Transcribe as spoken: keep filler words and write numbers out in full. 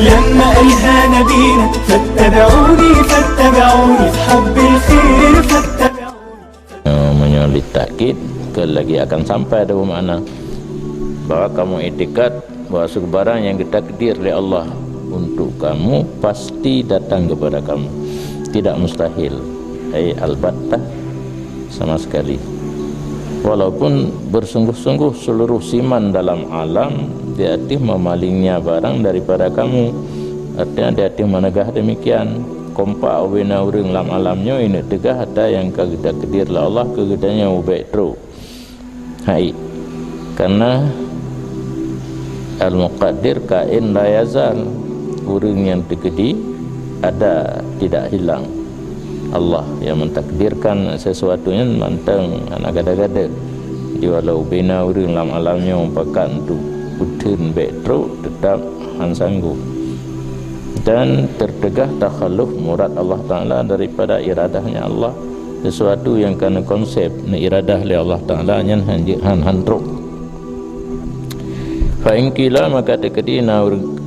لما قالها نبينا فاتبعوني، فاتبعوني في حب الخير، فاتبعوني. Meunyoe litakkid, ke lagi akan sampai ada makna bahwa kamu itikad bahwa segala barang yang ditakdir oleh Allah untuk kamu pasti datang kepada kamu. Tidak mustahil. Ai albattah, sama sekali. Walaupun bersungguh-sungguh seluruh siman dalam alam di ateueh memalingnya barang daripada kamu, artinya di ateueh meunegah demikian. Kompak ubena ureuëng lam alam nyoe ineuk teugah ata nyang ka geutakdir lé Allah keu geutanyoe ubek trok. Hai, karena Al-Muqaddir kain la yazal, ureuëng nyang teukeudi ada, tidak hilang. Allah yang mentakdirkan sesuatu nyan mantong hana gada-gada. Di walau ubena ureuëng lam alam nyoe pakat untuk peutheun bek trok, tetap han sanggup. Dan tertegah takhaluf murad Allah Ta'ala daripada iradahnya Allah. Sesuatu yang ka neukonsep, neuiradah lé Allah Ta'ala nyan han, han, han trok. Fa in qila, maka teukeudi na ureuëng